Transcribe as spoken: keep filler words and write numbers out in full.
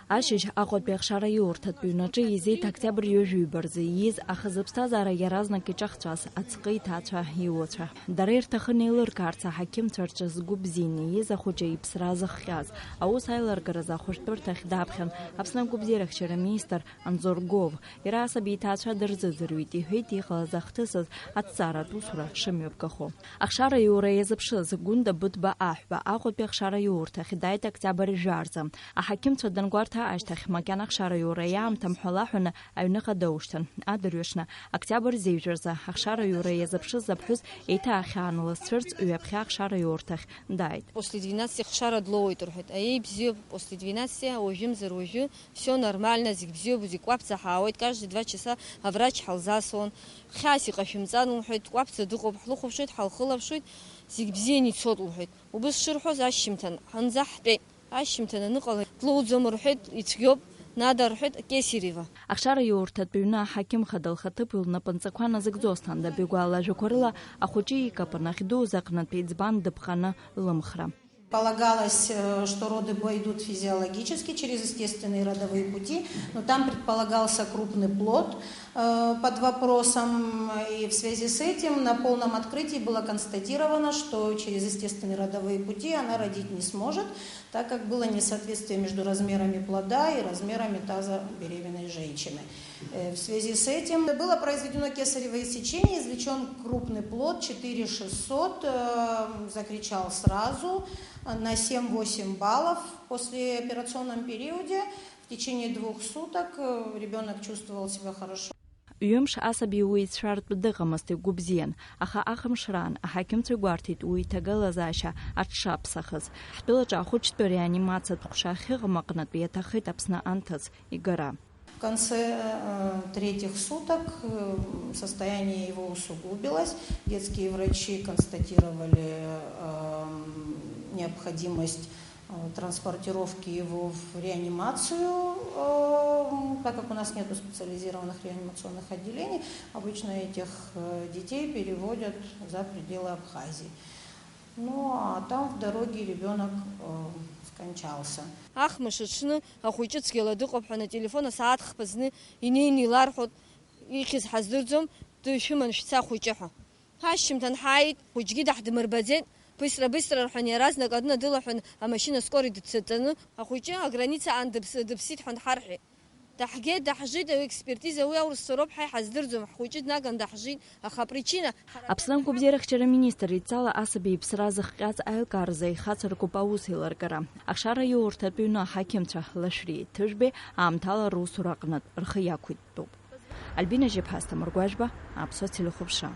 Ашьыжь Аҟәатәи ахшара иурҭатә ҩнаҿы еизеит октиабр ҩажәи ҩба рзы ииз, аха зыԥсҭазаара иаразнак иҿахҵәаз аӡҟы иҭаацәа иуацәа. Дара ирҭахын еилыркаарц аҳақьымцәа рҿы згәы бзианы ииз ахәыҷы иԥсра зыхҟьаз. Аус аилыргаразы ахәышәтәырҭахь даԥхьан Аԥсны агәабзиарахьчара министр Анзор Гов. Иара асаби иҭаацәа дырзыӡырҩит, иҳәеит иҟалаз ахҭысыз аҭҵааратә усура шымҩаԥгахо. Ахшара иура иазыԥшыз Гәында Быҭәба Аҳәба Аҟәатәи ахшара иурҭахь дааит октиабр жәа рзы. Аҳақьымцәа дангәарҭа ашьҭахь, макьана ахшара иура иаамҭам ҳәа лаҳәаны аҩныҟа доушьҭын. Адырҩаҽны, октиабр зеижә рзы, ахшара иура иазыԥшыз аԥҳәыс еиҭа ахьаан лызцәырҵ, ҩаԥхьа ахшара иурҭахь дааит. После двенадцати хшара длоуеит рҳәеит. Аиеи, бзиоуп, после двенадцати, уажәымзар уажәы, всё нормально, зегь бзиоуп, зегь кәаԥӡа ҳаауеит, каждые два часа аврач ҳалзасуан. Хьаас иҟашәымҵан лҳәеит, кәаԥӡа дыҟоуп, ҳлыхәаԥшуеит, ҳалхылаԥшуеит, зегь бзианы ицоит лҳәеит. Убыс шырҳәоз ашьжьымҭан ҳанӡа ҳтәеит. Ашьжьымҭан аныҟала, длоуӡом рҳәеит, ицәгьоуп, нада рҳәеит, Кесарево. Ахшара иурҭатә ҩны аҳақьым хада лхаҭыԥ лнапынҵақәа назыгӡо Асҭанда Бегәа лажәақәа рыла, ахәыҷы икапан ахь дуз аҟнытә иӡбан дыԥҟаны лымхра. Полагалось, э, что роды пойдут физиологически через естественные родовые пути, но там предполагался крупный плод, э, под вопросом, и в связи с этим на полном открытии было констатировано, что через естественные родовые пути она родить не сможет, так как было несоответствие между размерами плода и размерами таза беременной женщины. Э, в связи с этим было произведено кесарево иссечение, извлечён крупный плод, четыре шестьсот, э, закричал сразу, э, на семь-восемь баллов в послеоперационном периоде. В течение двух суток, э, ребёнок чувствовал себя хорошо. Ҩымш асаби уи ицәшәартә дыҟамызт, игәы бзиан, аха ахымшраан аҳақьымцәа игәарҭеит уи иҭагылазаашьа аҽшаԥсахыз. Ҳтәылаҿы ахәыҷтәы реанимациатә ҟәша ахьыҟам аҟнытә иаҭахеит Аԥсны анҭыҵ игара. В конце, э, третьих суток, э, состояние его усугубилось. Детские врачи констатировали, эм, необходимость, э, транспортировки его в реанимацию, эм, так как у нас нету специализированных реанимационных отделений. Обычно этих, э, детей переводят за пределы Абхазии. Ну, а там в дороге ребёнок, э, скончался. Ахмыш аҽны ахәыҷы цәгьала дыҟоуп ҳәа, ателефон асааҭ хԥа зны инеины иларҳәоит, ихьыз ҳаздырӡом, дышәыман шәца ахәыҷы ҳәа. Ҳашьжьымҭан ҳааит, хәыҷгьы даҳдмырбаӡеит, быстра-быстра рҳәан, иаразнак адәы надылаҳәан, амашьына скорик дцаҵаны, ахәыҷы аграница аан дыԥс-, дыԥсит ҳәа ҳарҳәеит. Даҳгеит, даҳжит, аекспертиза уи аурысцәа роуп, ҳа иҳаздырӡом, ҳхәыҷы днаган даҳжит, аха апричина ҳара Аԥсны агәабзиарахьчара министр идҵала асаби иԥсра зыхҟьаз аилкааразы ихацыркуп аус еилыргара. Ахшара иурҭатә ҩны аҳақьымцәа Лашәриеи Ҭыжәбеи аамҭала русура аҟнытә рхы иақәиҭтәуп. Альбина Жьаԥҳа, Асҭамыр Гәажәба, Аԥсуа телехәаԥшра.